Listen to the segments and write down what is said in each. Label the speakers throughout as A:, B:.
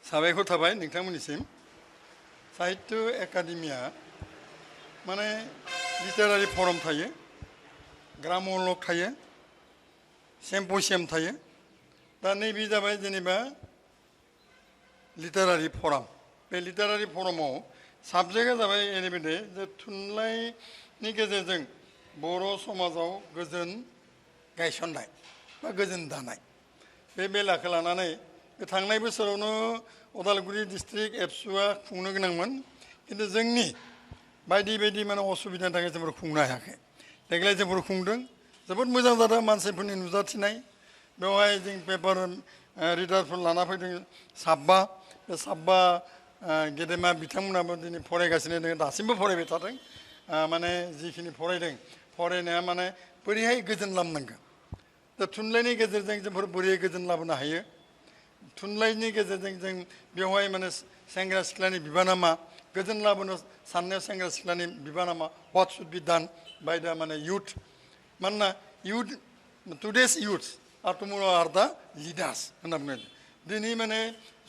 A: साबायखर थाबाय नोंथांमोननिसिम साहित्य एकाडेमिया माने लिटारारि फरम थायो ग्रामोलग थायो सिम्पोसियाम थायो दा नैबे जाबाय जेनेबा लिटारारि फरम बे लिटारारि फरमाव साबजेक्टआ जाबाय ओरैबायदि जे थुनलाइनि गेजेरजों बर' समाजाव गोजोन गायसननाय बा गोजोन दानाय बे बेलाखौ लानानै थांनाय बोसोरावनो उदालगुरि डिस्ट्रिक्ट एबसुआ खुंनो गोनांमोन खिन्थु जोंनि बायदि बायदि माने असुबिदानि थाखाय जोंफोर खुंनो हायाखै देग्लाय जोंफोर खुंदों जोबोद मोजां जादों मानसिफोरनि नुजाथिनाय बेवहाय जों पेपार रिडारफोर लाना फैदों साबा बे साबा गेदेमा बिथांमोनाबो दिनै फरायगासिनो दङ दासिमबो फरायबाय थादों माने जिखिनि फरायदों फरायनाया माने बोरैहाय गोजोन लाबोनांगोन दा थुनलाइनि गेजेरजों जोंफोर बोरै गोजोन लाबोनो हायो थुनलाइनि गेजेरजों जों बेवहाय माने सेंग्रा सिख्लानि बिबाना मा गोजोन लाबोनो साननायाव सेंग्रा सिख्लानि बिबाना मा व्हाट शुड बी डान बाय दा माने youth मानोना youth today's youth are tomorrow are the leaders होनना बुङो दिनै माने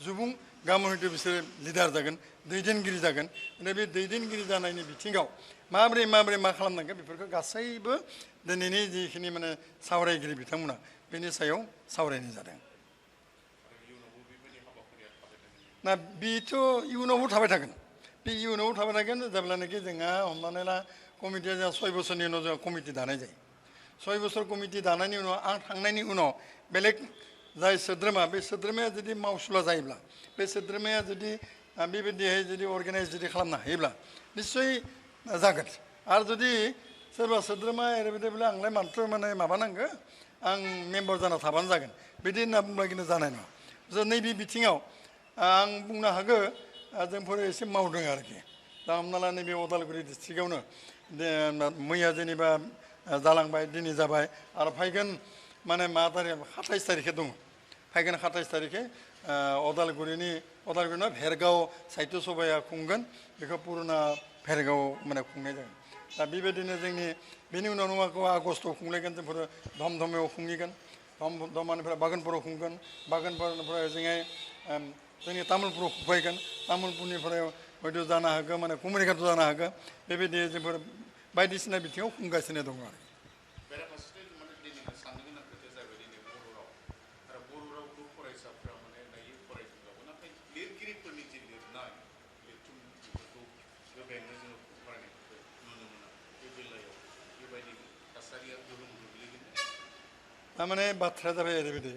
A: सुबुं गाबोन हयथ' बिसोरो लिडार जागोन दैदेनगिरि जागोन बे दैदेनगिरि जानायनि बिथिङाव माबोरै मा खालामनांगोन बेफोरखौ गासैबो दिनैनि जिखिनि माने सावरायगिरि बिथांमोना बेनि सायाव सावरायनाय जादों ना बेथ' इयुनावबो थाबाय थागोन बे इयुनावबो थाबाय थागोन जेब्लानाखि जोंहा हमनानै ला कमिटिया जोंहा 6 बोसोरनि उनाव जोंहा कमिटि दानाय जायो 6 बोसोर कमिटि दानायनि उनाव आं थांनायनि उनाव बेलेग जाय सोद्रोमा बे सोद्रोमाया जुदि मावसुला जायोब्ला बे सोद्रोमाया जुदि बेबायदिहाय जुदि अर्गानाइज जुदि खालामनो हायोब्ला निस्सय जागोन आरो जुदि सोरबा सोद्रोमा ओरैबायदिब्ला आंलाय माथ्र माने माबानांगौ आं मेम्बार जाना थाबानो जागोन बिदि होनना बुंब्ला खिन्थु जानाय नङा जों नैबे बिथिङाव आं बुंनो हागौ जोंफोर एसे मावदों आरोखि दा हमना ला नैबे उदालगुरि डिस्ट्रिक्टआवनो मैया जेनेबा जालांबाय दिनै जाबाय आरो फैगोन माने मा तारिख 27 तारिखे दङ फैगोन 27 तारिखे उदालगुरिना भेरगाव साहित्य सभाया खुंगोन बेखौ पुरुना भेरगाव माने खुंनाय जागोन दा बेबायदिनो जोंनि बेनि उनाव नङाखौ आगस्टआव खुंलायगोन जोंफोर धमधमायाव खुंहैगोन धमानिफ्राय बागानपुराव खुंगोन बागानपुरनिफ्राय जोंहाय जोंनि तामुलपुराव खुंफैगोन तामुलपुरनिफ्राय हयथ' जानो हागौ माने कुमारिघाटआव जानो हागौ बेबायदि जोंफोर बायदिसिना बिथिङाव खुंगासिनो दङ आरो थारमाने बाथ्राया जाबाय ओरैबायदि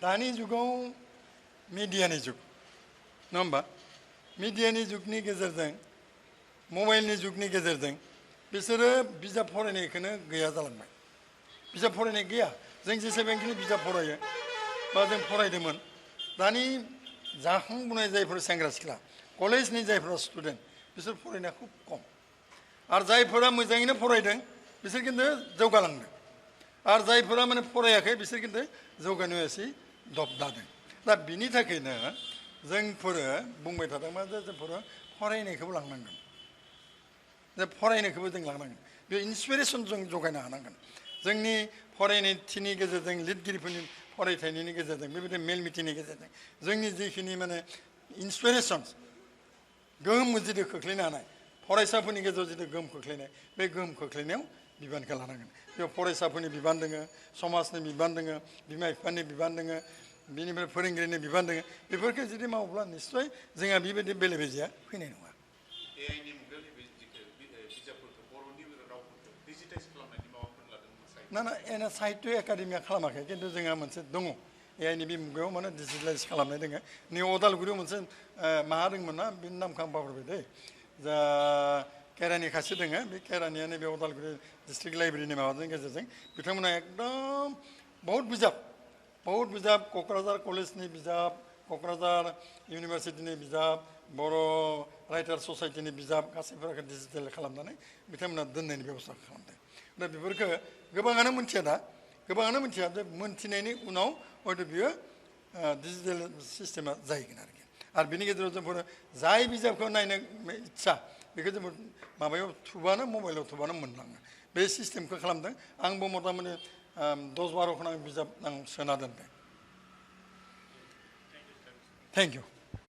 A: दानि जुगाव मिडियानि जुग नङा होमबा मिडियानि जुगनि गेजेरजों मबाइलनि जुगनि गेजेरजों बिसोरो बिजाब फरायनायखौनो गैया जालांबाय बिजाब फरायनाय गैया जों जेसेबांखिनि बिजाब फरायो बा जों फरायदोंमोन दानि जाखांबोनाय जायफोर सेंग्रा सिख्ला कलेजनि जायफोरा स्टुडेन्ट बिसोर फरायनाया खुब खम आरो जायफोरा मोजाङैनो फरायदों बिसोर खिन्थु जौगालांदों आरो जायफोरा माने फरायाखै बिसोर खिन्थु जौगानायाव एसे दबदादों दा बिनि थाखायनो जोंफोरो बुंबाय थादोंमोन जे जोंफोरो फरायनायखौबो लांनांगोन जे फरायनायखौबो जों लांनांगोन बे इन्सपिरेसन जों जगायनो हानांगोन जोंनि फरायनायथिनि गेजेरजों लिरगिरिफोरनि फरायथायनि गेजेरजों बेबायदि मेल मिटिंनि गेजेरजों जोंनि जिखिनि माने इन्सपिरेसन गोहोम जुदि खोख्लैनो हानाय फरायसाफोरनि गेजेराव जुदि गोहोम खोख्लैनाय बे गोहोम खोख्लैनायाव बिबानखौ लानांगोन बेयाव फरायसाफोरनि बिबान दङ समाजनि बिबान दङ बिमा बिफानि बिबान दङ बिनिफ्राय फोरोंगिरिनि बिबान दङ बेफोरखौ जुदि मावोब्ला निस्सय जोंहा बेबायदि बेले बेजेया फैनाय नङा ना एना साहित्य एकाडेमिया खालामाखै खिन्थु जोंहा मोनसे दङ एआइनि बे मुगायाव माने डिजिटेलाइज खालामनाय दङ नै उदालगुरियाव मोनसे माहा दंमोन ना बेनि नामखौ आं बावगारबाय दै जा केरानि खासे दङ बे केरानिया नैबे उदालगुरि डिस्ट्रिक्ट लाइब्रेरिनि माबाजों गेजेरजों बिथांमोना एकदम बहुत बिजाब क'क्राझार कलेजनि बिजाब क'क्राझार इउनिभारसिटिनि बिजाब बर' राइटार ससाइटिनि बिजाब गासैफोरखौ डिजिटेल खालामनानै बिथांमोना दोननायनि बेब'स्था खालामदों दा बेफोरखौ गोबाङानो मिथिया दा गोबाङानो मिथिया जे मोनथिनायनि उनाव हयथ' बियो डिजिटेल सिस्टेमा जाहैगोन आरो बिनि गेजेराव जोंफोर जाय बिजाबखौ नायनो इच्छा बेखौ जों माबायाव थुबानो मबाइलाव थुबानो मोनलाङो बे सिस्टेमखौ खालामदों आंबो मथा मथि 10-12 खन आं बिजाब आं सोना दोनदों थेंक इउ